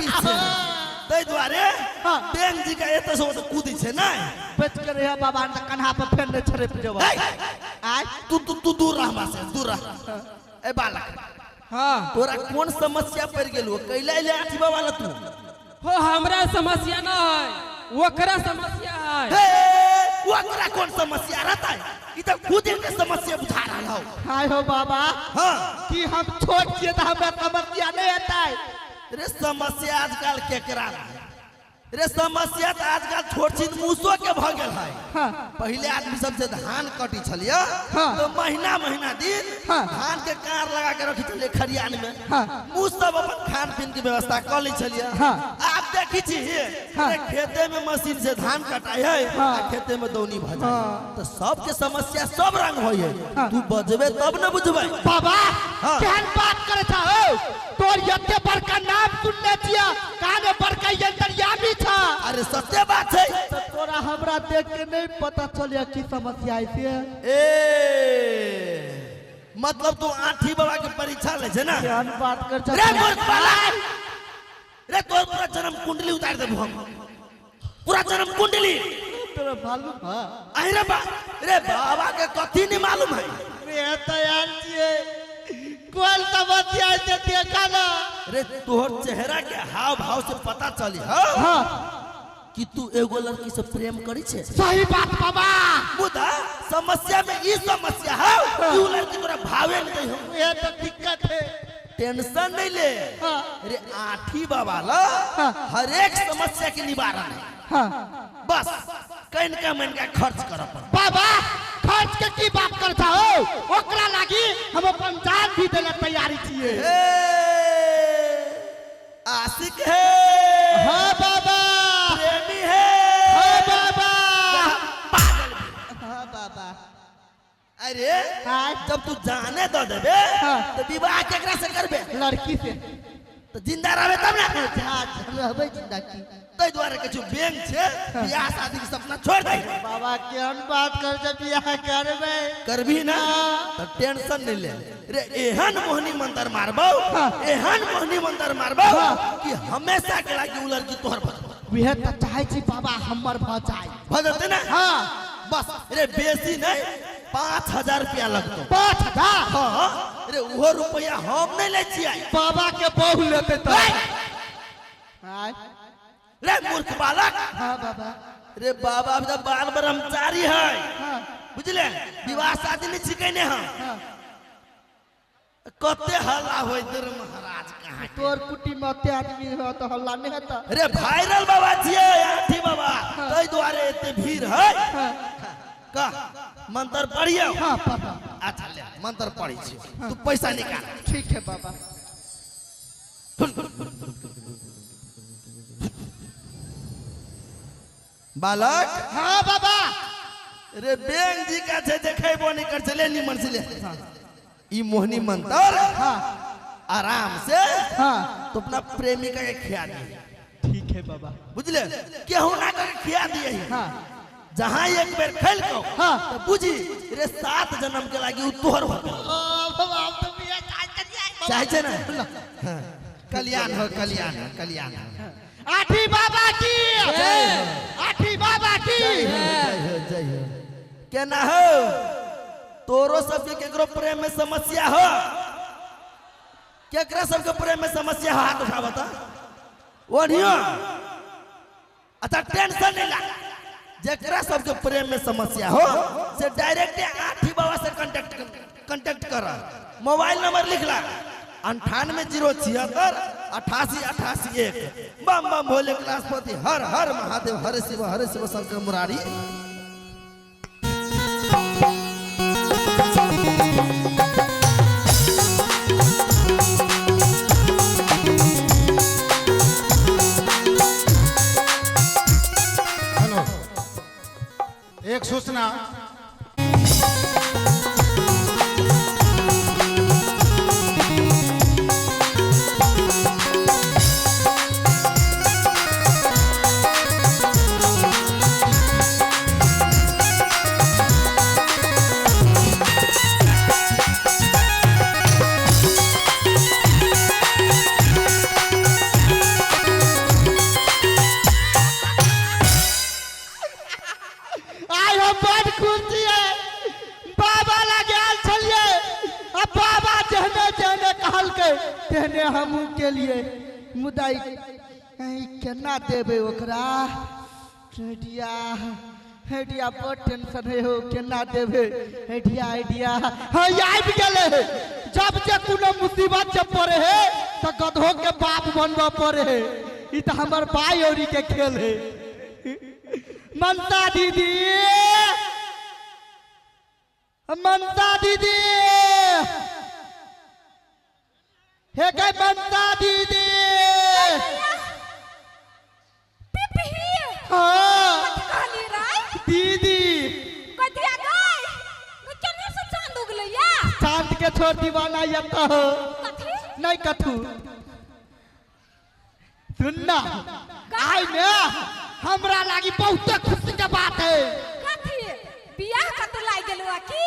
चीज छै ताहि दुआरे हाँ। बैंक जी के एतऽ से ओतऽ कूदै छै नहि। बच के रहिया बाबा, तऽ कन्हा पर फेर नहि छड़पि जेबऽ। हे! आय। तू तू तू दूर रह हमरा से, दूर रह। ए बालक। हाँ। तोरा कोन समस्या पड़ि गेल? कैला एले आठी बाबा ला तू? हो, हमरा समस्या न है, ओकरा समस्या है। हे, ओकरा कोन समस्या रहता है? ई तऽ खुद के समस्या बुझा रहल हौ। हाय हो बाबा। हाँ। कि हम छोट छियै तऽ हमरा समस्या नहि हेतै? रे समस्या आजकल केकरा रहे? रे समस्या तऽ आजकल छोट छिन मूसो के भऽ गेल है। हाँ। पहिले आदमी सब जे धान कटी छलियै हाँ। तऽ महीना महीना दिन हाँ। धान के कार लगा के रखी छलियै खरियान में। हाँ। मूस सब अपन खान पीन के व्यवस्था कऽ लै छलियै। हाँ। आब देखी छी हाँ। रे खेते में मशीन से धान कटाई है हाँ। आ खेते में दौनी भऽ जाय। हाँ। तऽ सबके समस्या सब रंग होइ है। हाँ। तू बजबे तब न बुझबै। बाबा। हाँ। केहन बात करे छा हो? तोर एते बड़का नाम सुनने छियै, काने बड़का अंतर्यामी छा। अरे सत्य बात है। तऽ तोरा हमरा देख के नहीं पता चलिया की समस्या है से? ए मतलब तू आठी बाबा के परीक्षा ले छै ना? केहन बात कर छा? रे मूर्ख बालक, रे तोर पूरा जन्म कुंडली उतार देबू हम, पूरा जन्म कुंडली। तोरा मालूम है? अरे रे बा, रे बाबा के कथी नहीं मालूम है? रे तैयार छियै, कोन समस्या है से देखा ना। रे तोहर चेहरा के हाव भाव से पता चली हो हाँ। कि तू एगो लड़की से प्रेम करी छे। सही बात बाबा। मुदा समस्या में ई समस्या है कि उ लड़की तोरा भावे नहीं दै हो। ये तो दिक्कत है। टेंशन नहीं ले। हाँ। रे आठी बाबा ला हाँ। हर एक समस्या के निवारण है। हाँ। बस कनिका मनिका खर्च कर पड़। बाबा खर्च के की बात करता हो? ओकरा लागी हम अपन जान भी देले तैयारी छियै। ए, आशिक है। हाँ बाबा। प्रेमी है। हाँ बाबा। पागल भी। हाँ बाबा। अरे हाँ। जब तू जाने दो देबे हाँ। तो विवाह केकरा से करबे? लड़की से। तो जिंदा रहबे तब ना। जा रहबै जिंदा की। ताहि दुआरे किछु बैंक छै, बियाह शादी के सपना छोड़ दे। बाबा केहन बात कर छै, बियाह करबै? करबी ना तो टेंशन नहीं ले। रे एहन मोहनी मंत्र मारबौ, एहन मोहनी मंत्र मारबौ कि हमेशा के लागी उ लड़की तोहर भऽ जेतौ। उहे तऽ चाहै छी बाबा, हमर भऽ जाय। भऽ जेतै ना? हाँ। बस रे बेसी नहीं, 5000 रुपया लगतौ। 5000? हाँ। रे उहो रुपया हम नहीं लै छियै। बाबा के बहु लेतै तऽ। हे! रे मूर्ख बालक। हाँ बाबा। रे बाबा अभी तो बाल ब्रह्मचारी है। हाँ। बुझले, विवाह शादी नहीं छिकैने हम। हाँ। कते हल्ला होइत रे महाराज कहाँ के? तोर कुटी में ओते आदमी हो तऽ हल्ला नहीं हेतै। रे वायरल बाबा छियै आठी बाबा, ताहि दुआरे एते भीड़ है। हाँ। कह मंत्र पढ़ियौ? हाँ पढ़। अच्छा ले मंत्र पढ़ै छी, तू पैसा निकाल। ठीक है बाबा। बालक। हाँ बाबा। रे बैंक जी का छै देखेबो नहीं कर छै, ले निमन से ले ई मोहनी मंत्र। हाँ। आराम से। हाँ। तो अपना प्रेमिका के खिया दिए। ठीक है बाबा। बुझले, केहू ना करके खिया दिए। हाँ। जहाँ एक बेर खेल को हाँ। तो बुझी रे 7 जन्म के लागी उ तोहर हो गेल। ओ बाबा हम तो बियाह चाहे छै ना? हाँ। कल्याण हो, कल्याण हो, कल्याण हो। आठी बाबा की, आठी बाबा की। जय हो, जय हो। केना हो तोरो सबके केकरो प्रेम में समस्या हो? केकरा सबके प्रेम में समस्या हो? हाथ उठाबो त ओढ़ियो। अच्छा टेंशन नहीं ला, जेकरा सबके प्रेम में समस्या हो से डायरेक्ट आठी बाबा से कांटेक्ट कर। मोबाइल नंबर लिख ला, 98 076 88 88 1। बम बम भोले कैलाशपति हर हर महादेव, हर शिव हर शिव शंकर मुरारी। हेलो, एक सूचना। हमहूँ केलिए मुदा केना देबै ओकरा आइडिया आइडिया पर टेंशन है हो केना देबै आइडिया आइडिया हाँ आबि गेलै। जब जे कोनो मुसीबत जब पड़े है तो गधो के बाप बनबऽ पड़े है। ई तो हमर भाई औरी के खेल है। ममता दीदी ममता दीदी हे गई ममता दीदी। हाँ दीदी चांद के छोड़ दीवाना ये हो नहीं कथू सुनना आई ने हमरा लागी बहुत खुशी के बात है। कथी बियाह कत लाग गेलौ की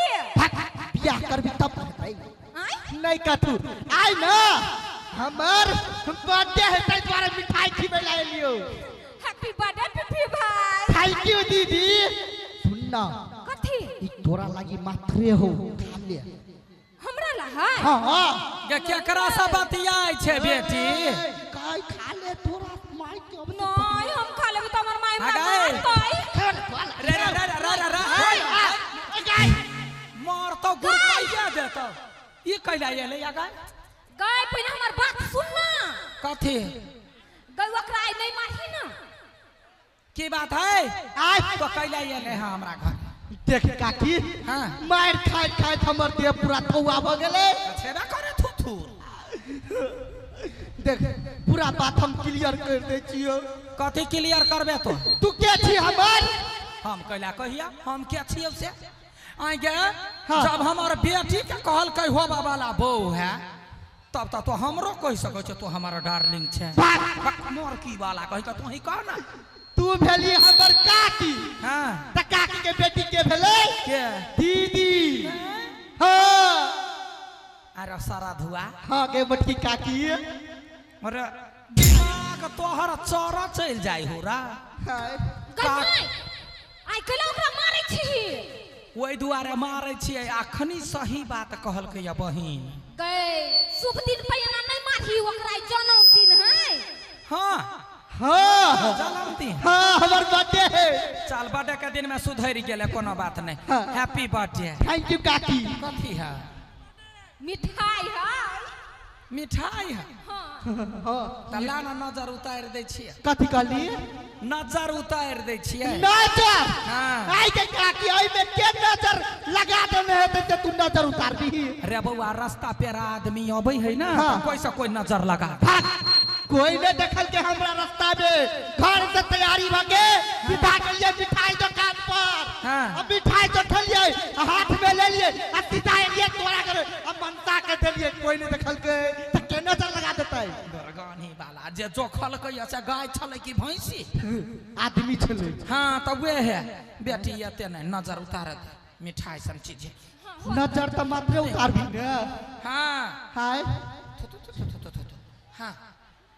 बियाह करबी तब हेतै नहीं कथू आई ना हमर बर्थडे है तै द्वारे मिठाई खिबै ला एलियो। हैप्पी बर्थडे पिपी भाई। Thank you दीदी। सुनना कथी ई तोरा लागी मात्रे हो खा ले हमरा ला है। हां गे केकरा से बतियाय छै बेटी काय खा ले तोरा माई के अब नहीं हम खा लेबै त हमर माई मारतै। रे रे रे रे रे रे मारतौ गुरकैया देतौ ई कैला एलै या गाय गाय पहिने हमर बात सुन ना। कथी गाय ओकरा आइ नहीं मारही ना की बात है आज तो कैला एलै हां हमरा घर देख काकी। हां मार खाइत खाइत हमर देह पूरा थौआ भ गेलै। छेबा करे थुथु देख पूरा बात हम क्लियर कर दै छियौ। कथी क्लियर करबे तो तू के छी हमर हम कैला कहिया हम के छियौ से आइ गे। जब हमर बेटी के कहलकै होबा वाला बहू है तब त तो हमरो कहि सकै छ तू हमर डार्लिंग छै मोर की वाला कहि त तू ही कह ना। तू भेली हमर काकी। हां त काकी के बेटी के भेलै के दीदी। हां अरे सारा धुआ। हां के बटकी काकी अरे दिमाग तोहर चोरा चल जाय हो रा। आइ कैला ओकरा मारै छी ओहि दुआरे मारै छियै। अखनी सही बात कहलकै या बहिन गए शुभ दिन पे एना नहीं मारही ओकरा जन्मदिन है। हां हां जन्मदिन हां हमर बर्थडे है। चल बर्थडे के दिन में सुधरि गेलै कोनो बात नहीं। Happy birthday. Thank you काकी। कथी है मिठाई है मिठाई है। हां हां त ला ना नजर उतारि दै छियै। कथी कहली नजर उतारि दै छियै नजर। हां आई के काकी आई में के नजर लगा देने हेतै त तू नजर उतार दीही। रे बौआ रास्ता पेरा आदमी अबै है ना हाँ। कोई से कोई नजर लगा कोई ने देखल के हमरा रास्ता में घर से तैयारी भ के विदा के लिए मिठाई दुकान पर। हाँ। अब मिठाई तो ठलिए हाथ में ले लिए आ सीधा एलिए तोरा कर अब मनसा के देलिए कोई ने देखल के त के नजर लगा देतै। बरगानी वाला जे जोखलकै से गाय छलै कि भैंसी आदमी छलै। हां त वे है बेटी एते नै नजर उतार दे मिठाई सन चीज नजर त मात्रे उतारबी ने। हां हाय हां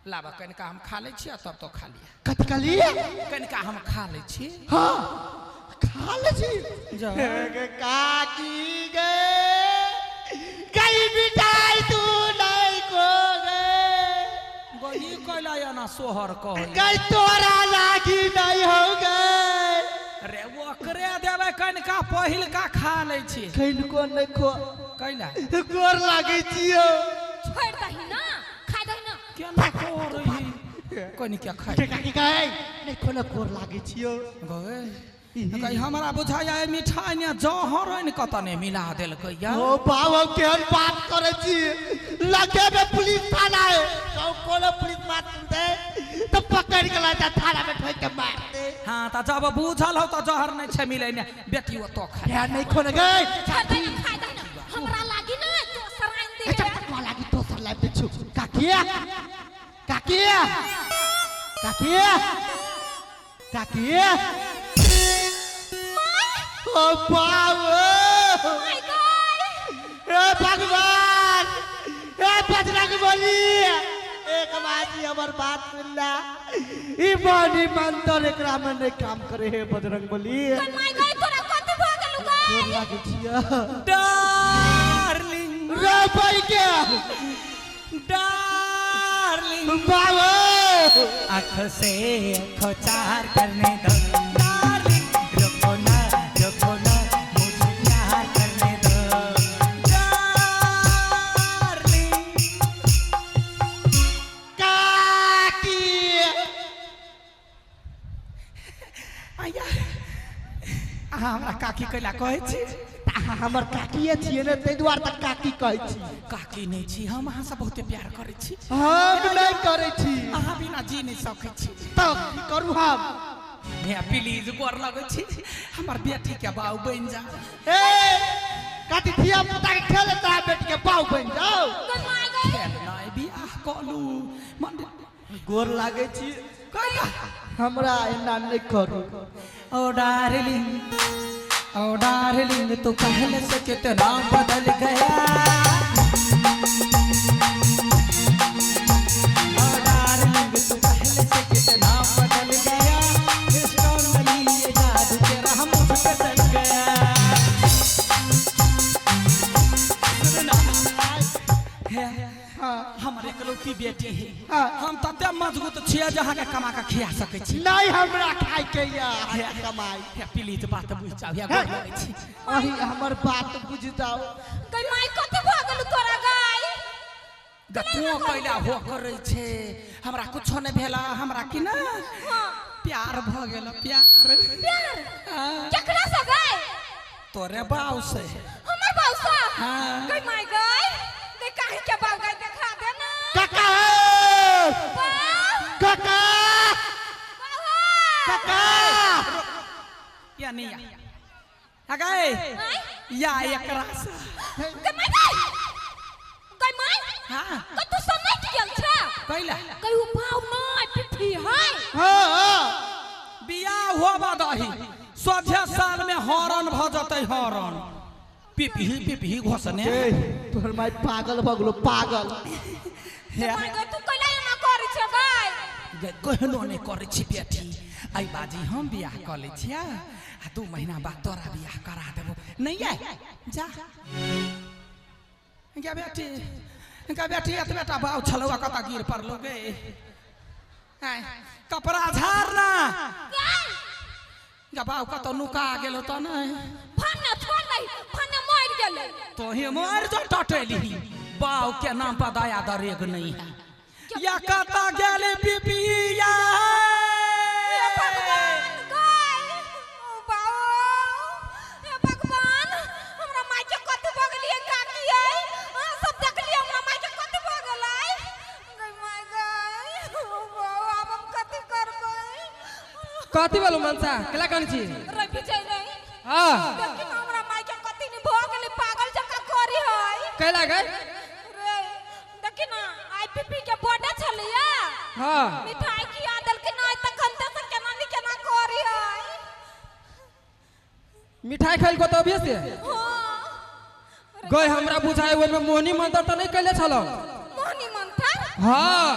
लाबा कनिका हम खा लै छियै तब तो खा लिया। कथी कहली कनिका हम खा लै छी। हां खा लै छी काकी गे गई मिठाई तू नहीं को गे गई कैला एना सोहर कहै गई तोरा लागी नहीं हो गए। रे ओकरे देबै कनिका पहिलका खा लै छी। कनिको नहीं खो कैला गोर लागै छियौ। छोड़ दही ना खा दही ना केना करही कनिका खाइ काकी गई नहीं खोला गोर लागै छियौ। गए कहीं हमरा बुझाया मिठाई ने जहर ने कत ने मिला देलकै या। ओ बाबा केहन बात करै छी लगे में पुलिस थाना है तो कोनो पुलिस बात सुनते तो पकड़ के ला जा थाना में ठोक के मार दे। हां त जब बुझल हो त जहर नै छै मिलै ने बेटी ओ तो खा यार नहीं खोले गई छोड़ दही ना खा दही ना हमरा लागी ना दोसर आनि दे। अच्छा तोरा लागी दोसर लाइब दे छु काकी काकी काकी काकी ओ बाबू my God ए भगवान ए बजरंग बली एक बाजी हमर बात सुनला ई बानी मंत्र एकरा में नहीं काम करे हे बजरंग बली। My God तोरा कथी भ गेलौ गई लागे छिया डार्लिंग रे भाई के डार्लिंग डार्लिंग बाबू आँख से आँख चार करने दो डार्लिंग रुको ना मुझे प्यार करने दो डार्लिंग। काकी आया अहाँ हमरा काकी कैला कहै छी? अहाँ हमर काकिए छियै ने, ताहि दुआरे तऽ काकी कहै छी। काकी नहि छी हम, अहाँ से बहुते प्यार करै छी। हम नहि करै छी। अहाँ बिना जी नहि सकै छी। तब की करू हम? हे प्लीज गोर लगै छी, हमर बेटी के बाऊ बनि जा। ए काकी धिया पुता के खेल तोरा बेटी के बाऊ बनि जाओ। गई माय गई। खेल नहि बियाह कलू मन गोर लागै छी कैला हमरा एना नहि करू। ओ डार्लिंग ओ डार्लिंग तू पहले से कितना बदल गया। ओ डार्लिंग तू पहले से कितना बदल गया। स्टोनली ये जादू तेरा मुझ पे चल गया। सुनना हे हमर एकलौती बेटी है। हाँ। हम तते मजबूत छियै जे अहाँके कमा के खिया सकै छी। नहि हमरा खाय के या अहाँके कमाई। हे प्लीज बात बुझि जाउ, हे गोर लगै छी। अही हमर बात बुझि जाउ। गई माय कथी भऽ गेल तोरा गई? तू कैला हो करै छै, हमरा कुछो नहि भेला, हमरा की ना प्यार भऽ गेल। प्यार प्यार केकरा से गई? तोरे बाऊ से। हमर बाऊ से? हाँ। गई माय गई गई काहे के बाऊ गई देखा दे ना। काका हे बाऊ काका बाऊ काका या नहीं या गए या एकरा से। गई माय गई गई माय हाँ गई तू समझ गेल छे? कैला गई उ बाऊ नहीं पिठी है। हां हां बियाह होबा दही सोझे साल में हॉर्न भ जतै। हॉर्न पिपही पिपही घोसने। ए तोहर माय पागल भऽ गेलो पागल। हे माय गई तू कैला एना करै छे गई? कहनो नहि करै छी बेटी। आई बाजी हम बियाह कऽ लै छियै आ 2 महीना बाद तोरा बियाह करा देबो। नहीं आय जा गे बेटी गे बेटी एतबे टा बाऊ छलौ आ कतऽ गिर पड़लौ गे। आय कपड़ा झाड़ ना गे बाऊ कतऽ नुका गेलौ तऽ नहि। फन्ने छोड़ दही फन्ने मरि गेलै। तोही मरि जो टटेलही बाऊ के नाम पर दया दरेग नहीं है। या कतऽ गेली पिपिया? हे भगवान गई ओ बाऊ हे भगवान हमरा माय के कथी भऽ गेलियै काकी यै? अहाँ सब देखलियै हमरा माय के कथी भऽ गेलै? गई माय गई ओ बाऊ आब हम कथी करबै? कथी बोलू मनसा केला कन छी? रे विजय रे हां देखी ना हमरा माय के कथी नि भऽ गेलै, पागल जकाँ करी है। कैला गई? रे देखी ना आई पीपी के बर्थडे छलैया। हां मिठाई खिया देलकै नहि तखन तऽ से केना नि केना करी है। मिठाई खाइल को तो अभी से? हां गई हमरा बुझाय ओइ में मोहनी मंत्र त नहीं कैले छलौ। मोहनी मंत्र? हां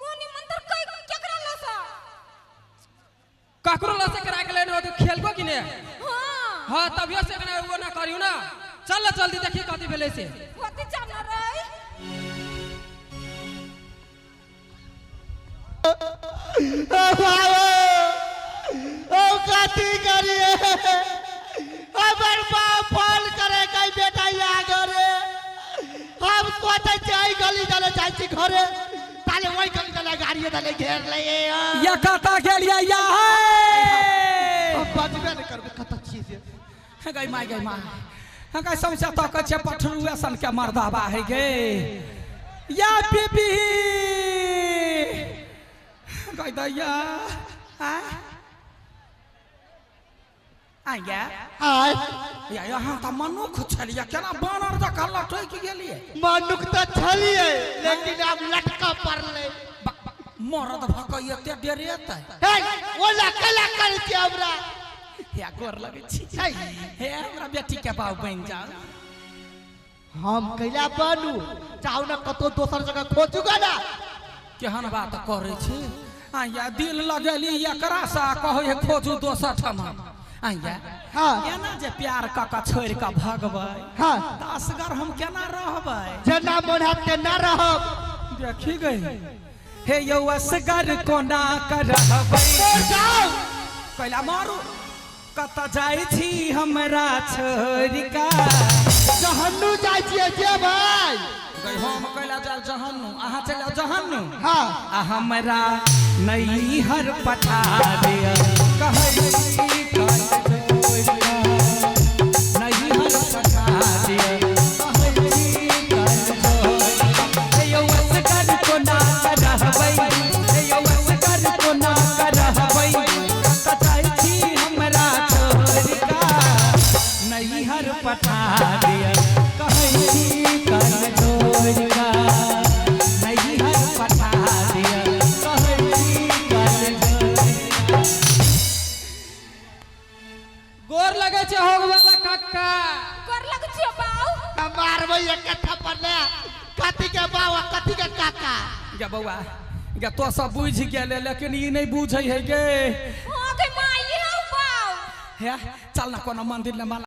मोहनी मंत्र कै केकरा लसा? ककरो लसे करा के लेने हो तो खेलको कि ने? हां हां तभियो से कना वो ना करियो ना। चल ना जल्दी देखी कथी भेलै से। कथी चल रे? ओ बाबू ओ कथी करिए हमर बाप फोन करे कई बेटा या घरे। हम सोचै छियै गली चले जाइ छी घरे ताले ओहि गली चले गाड़ी दले घेर ले। या कतऽ गेलियै या हे? हम बजबे नहि करबै कतऽ छियै से। गई माय गई माय गई समस्या तकै छै पठरुए सन के मर्दाबा है गे। या बीबी गई दैया आ गे आय या यहाँ तऽ मनुख छलियै केना बानर जकाँ लटकि गेलियै? मनुख तऽ छलियै लेकिन आब लटका पड़लै। मरद भऽ कऽ एते डेरेतै? हे ओला कैला करै छियै हमरा? हे गोर लगै छी। हे हमरा बेटी के बाऊ बनि जाउ। हम कैला बनू? जाउ ना कतौ दोसर जगह खोजू गा ना। केहन बात करै छी? आया दिल लगेली एकरा से कहै है खोजू दोसर ठाम। आया हाँ। एना जे प्यार क के छोड़ के भगबै हाँ। त असगर हम केना रहबै? जेना मोन हैत तेना रहब। देखी गई हे यौ असगर कोना करबै? जाउ। कैला मारू कत जाइ छी हमरा छोड़ के? जहन्नू जाइ छियै जेबै। गई हम कैला जाउ जहन्नू, अहाँ चलि जाउ जहन्नू। हाँ। आ हमरा नैहर पठा दिअ, कहै छी कल जोड़ि कऽ। नैहर पठा दिअ, कहै छी कल जोड़ि कऽ। हे यौ असगर कोना रहबै? हे यौ असगर कोना रहबै? कतऽ जाइ छी हमरा छोड़ि कऽ? नैहर पठा दिअ, कहै छी कल जोड़ि कऽ। नैहर पठा दिअ, कहै छी कल जोड़ि कऽ। गोर लगे छै हो बाबा काका। गोर लगै छियौ बाउ। मारबै एक थप्पड़ ले, कथी के बाबा कथी के काका। गे बौआ गे, तो सब बुझि गेलै लेकिन ई नहि बुझै है गे। हाँ गे माई, हौ बाउ। हे चल ना कोनो मंदिर ले माला।